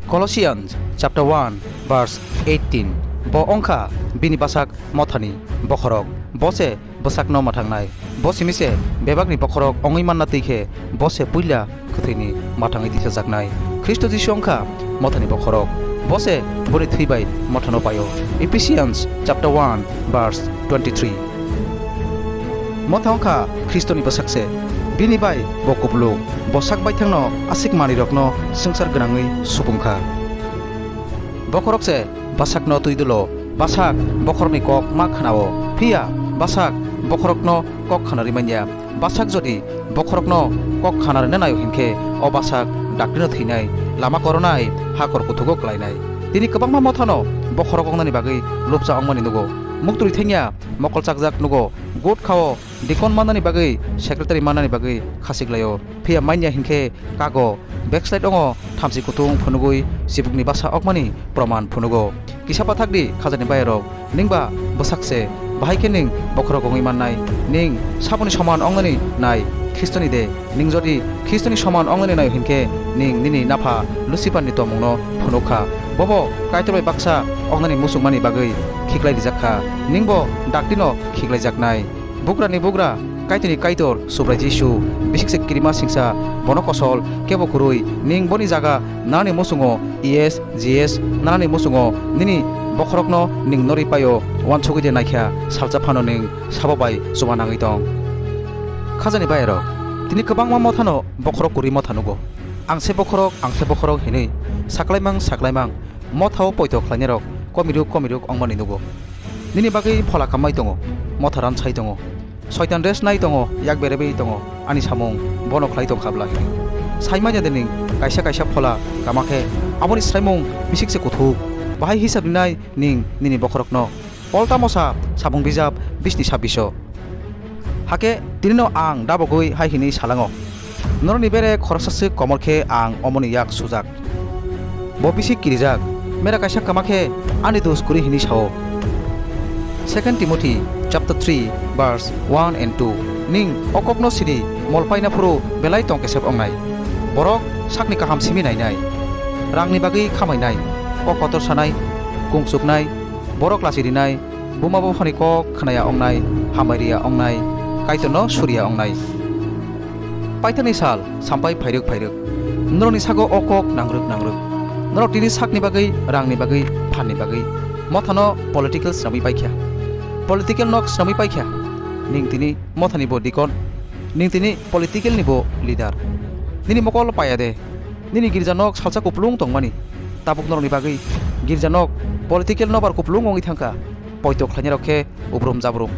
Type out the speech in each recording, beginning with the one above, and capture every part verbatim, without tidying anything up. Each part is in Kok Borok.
Colossians chapter one verse eighteen. Bo wngkha bini bwsak mothani bokhorok. Bo se bwsakno mwthangnai. Bo simi se bebakni bokhorok wngwi manna twi khe bo se puila kwthwini mwthangwi tisajaknai. Khristo Jisu wngkha mothani bokhorok. Bo se boni thwi bai mothano paio. Ephesians chapter one verse twenty-three. Motha wngkha Khristoni bwsak se. Bini bai bo kupulung. Bo sak baithangno aswk manwirokno swngchar gwnangwi supung kha. Bokhorok se bwsakno twi dolo. Bwsak bokhorokni kok ma khnao. Phiya bwsak bokhorokno kok khnarwi manya. Bwsak jodi bokhorokno kok khanarwna naio hinkhe o bwsak daktirno thwinai, lama koronai, hakor kuthugo klainai. Tini kwbangma mothano bokhorok wngnani bagwi lupcha wngmani nugo. Muktwi thengya mokol chakjak nugo. Gut khao dikon mannani bagwi, secretary mannani bagwi khasiklaio. Phiya manya hinkhe kago backslide ongo thamchi kutung phunugwi chibukni basa okmani proman phunugo. Kisa pathak di khajani bayarok, ningba bwsak se, bahai khe ning bokhorok wngwi mannai, ning saboni soman ongnani nai Khristoni de, ning jodi Khristoni soman ongnani nai hinkhe ning nini napha Luciferni tongmungno phunuk kha. Bobo Kaitor bai baksa ongnani muchungmani bagwi khiklai rijak kha, ningbo dakti no khiklaijaknai. Bugrani bugra, Kaitorni Kaitor, Subrai Jisu, bisik se kirima singsa, bono kosol kebo kwrwi, ning boni jaga nani muchungo E S, G S, nani muchungo nini bokhorokno ning norwi paio, uansugwi de naikha, salsa phano ning sabo bai chuba nangwi tong. Khajani bayarok, tini kwbangma mothano bokhorok kwrwi motha nugo. Ang se bokhorok, ang se bokhorok hinwi saklaimang saklaimang mothao poito khlainairok komiruk komiruk wngmani nugo. Nini bagwi phola kamai tongo, motha ran sai tongo, soitan rest nai tongo, yak berewi tongo, ani samung bono khlai tong kha bla hinwi. Sai manya de ning kaisa kaisa phola kama khe aboni swraimung bisik se kuthuk. Bahai hisab rinai ning nini bokhorokno. Pol tamo sa, Samung bijap bisni sabbiso. Hakhe tinino ang dabogwi hai hinwi salango, norokni bere khoroksa swk komor khe ang omoni yak sujak. Bo bisi kirijak, mera kaisa kama khe ani dos kwrwi hinwi sao. Second Timothy chapter three verse one and two. Ning o kokno sidi mol paina phuru belai tong kesep ongnai. Borok sakni kaham simi nainai. Rangni bagwi khamainai, kok kotor sanai, kung chuknai, borok lachi rinai, buma buphani kok khnaya ongnai, hambai riya ongnai, Kaitorno suriya ongnai. Paithakni sal sampai phairwk phairwk. Norokni sago o kok nangrwk nangrwk. Norok tini sakni bagwi, rangni bagwi, phanni bagwi mothano political swnamwi paikha. Political nok swnamwi paikha. Ning tini mothani bo dikon, ning tini political ni bo leader. Nini mokol paya de. Nini girja nok salsa kupulung tongmani. Tabuk norokni bagwi girja nok political nobar kupulung wngwi thangkha. Poito khlainairok khe ubrum jabrum.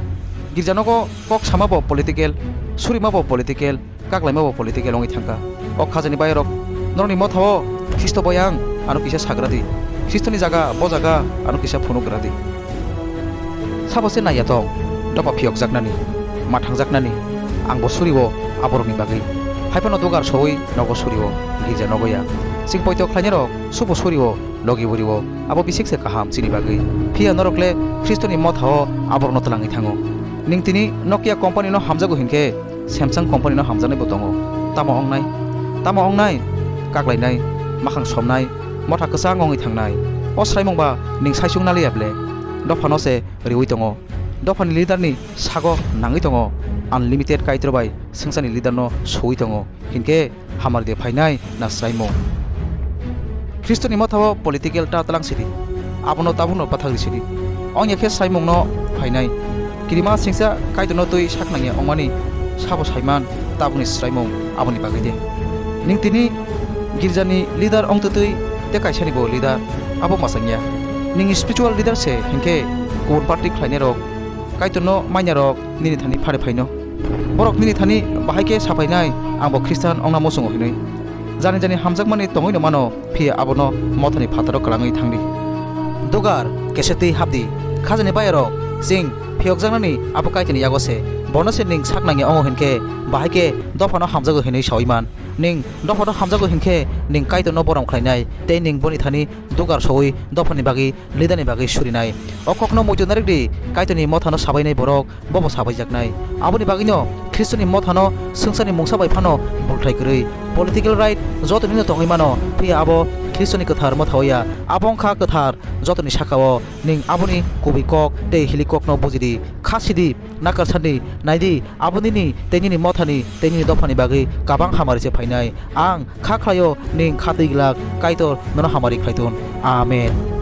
Girja nogo kok sama bo political, surima bo political, kaklaima bo political wngwi thangkha. O khajani bayarok, norokni mothao Khristo boyang ano kisa sagra di. Khristoni jaga bo jaga ano kisa phunuk gra di. Sabo se naiya tong, dopha phiyokjaknani, ma thangjaknani, ang bo suriwo aborokni bagwi. Haiphano dugar sowi nogo suriwo, girja nogo ya. Chwng poito khlainairok subo suriwo, logi buriwo, abo bisik se kaham chini bagwi. Phiya norok le Khristoni mothao aborokno twlangwi thango. Ning tini Nokia company no hamjago hinkhe, Samsung company no hamjaknai bo tongo. Tamo ongnai? Tamo ongnai? Kaklainai, makhang somnai, motha kwchang wngwi thangnai. O swraimung ba ning saichung naliya ble? Dophano se riwi tongo. Dophani leader ni sago nangwi tongo. Unlimited Kaitor bai swngcharni leader no suwi tongo. Hinkhe hamari de phainai na swraimung? Khristoni mothao political ta tlang sidi. Abono tabukno bathagri sidi. Ongya khe swraimungno phainai. Kirima singsa Kaitorno twi sak nangya ongmani sabo saiman tabukni swraimung aboni bagwi de. Ning tini girjani leader ongtwtwi tei kaisani bo leader abo mwchangya. Ning spiritual leader se hinkhe kubun party khlainairok, Kaitorno mainarok nini thani phari phaino. Borok nini thani bahai khe saphainai, "Ang bo Khristan ongna muchungo," hinwi. Jani jani hamjakmani tongwino mano, phiya abono mothani phataro kwlangwi thangdi. Dugar kese twi hapdi. Khajani bayarok, chwng phiyokjaknani abo Kaitorni yago se. Bono se ning sak nangya ongo hinkhe, bahai khe dophano hamjago hinwi sawi man. Ning dophano hamjago hinkhe, ning Kaitorno borom khlainai, tei ning boni thani dugar sowi dophani bagwi, leaderni bagwi surinai. O kokno muitu narikdi, Kaitorni mothano sabainai borok, bobo sabaijaknai. Aboni bagwino Khristoni mothano swngcharni mungsa bai phano bulthai kwrwi. Political right joto nino tongwi mano, phiya abo Khristoni kwthar motha o ya. Abo wng kha kwthar jotoni saka-o. Nwng aboni kubui kok tei hilikokno buji di. Kha si di, nakar san di, nai di, abo nini tei nini mothani tei nini dophani bagwi kabang hamari se phainai. Ang kha khlai-o, nwng kha twi glak, Kaitor nono hamari khlai thun. Amen.